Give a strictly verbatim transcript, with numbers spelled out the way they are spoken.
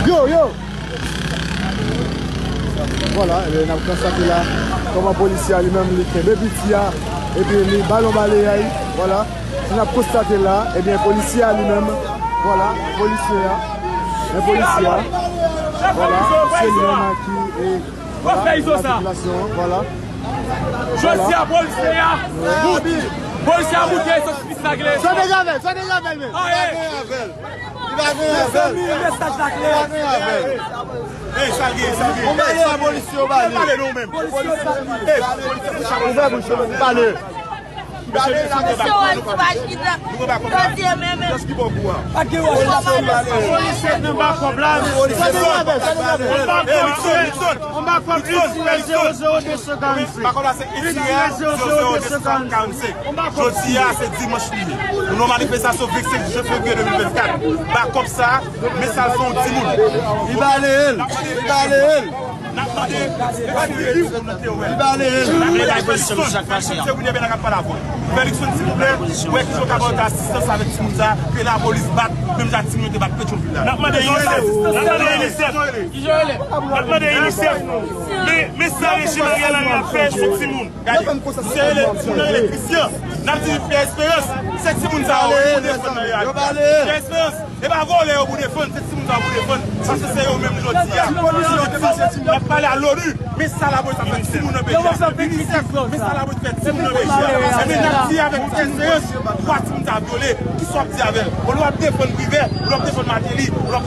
Yo, yo! Vwala, ebyen, n ap konstate la kòman polisye a li menm li kenbe piti a, epi li ba l yon balayay, vwala. Si n ap konstate la, ebyen, polisye a li menm, vwala, polisye a, men polisye a, vwala, se li menm ki, e, vwala, sikilasyon an, vwala. Jodi a, polisye a moute, polisye a moute, sa se pis la glè. Sa deja fè, sa deja fè, men. Li pa gen avè l. Li pa gen avè l. Mezanmi, mesaj la klè. Li pa gen avè l. Ey, sa l gen, sa l gen. Ou pale a polisye yo pale. Pale nou menm. Polisye yo pale. Ey, polisye yo pale. Ou fè bouch ou, pale. Mesye, mesye, nou gen bakòp, nou gen bakòp la. Jodi a menm. Jès ki bò kou a. Pa gen wòch la. Polisye nan bakòp la, mesye. Polisye nan bakòp la. Ey, Nixon, Nixon. On bakòp li sou zewo zewo de san karannsenk. Bakòp la se etiyè zewo zewo de san karannsenk. Jodi a, se dimanch li ye. Nou nan manifestasyon vennsenk fevriye de mil vennkat. Bakòp sa, mesaj se yon timoun. Li bale l. Li bale l. N ap mande, e pa di li, li bale l. N ap mande Fèlix, se kounye a Bènak ap pale avè w. Fèlix, silvouplè, wè kijan w ka ba yo asistans avèk timoun sa, ke lapolis bat, menm jan timoun yo te bat Petyonvil la. N ap mande UNICEF. N ap mande UNICEF. N ap mande UNICEF. Men, men sa rejim Ariel Henry ap fè sou timoun. Gade, misye rele, timoun nan rele Christian. N ap di Pierre Espérance, se timoun sa yo, yo pou defann nan yo. Pierre Espérance, e pa vòlè yo pou defann, se timoun sa yo pou defann. Paske se yo menm jodi a. N ap pale a l'ONU, men sa lapolis ap fè timoun nan peyi a. UNICEF, men sa lapolis fè timoun nan peyi a. Ebyen, n ap di avèk Pierre Espérance, dwa timoun sa vyole, kisa w ap di avè l? Olye w ap defann Privè, olye w ap defann Martelly, olye w ap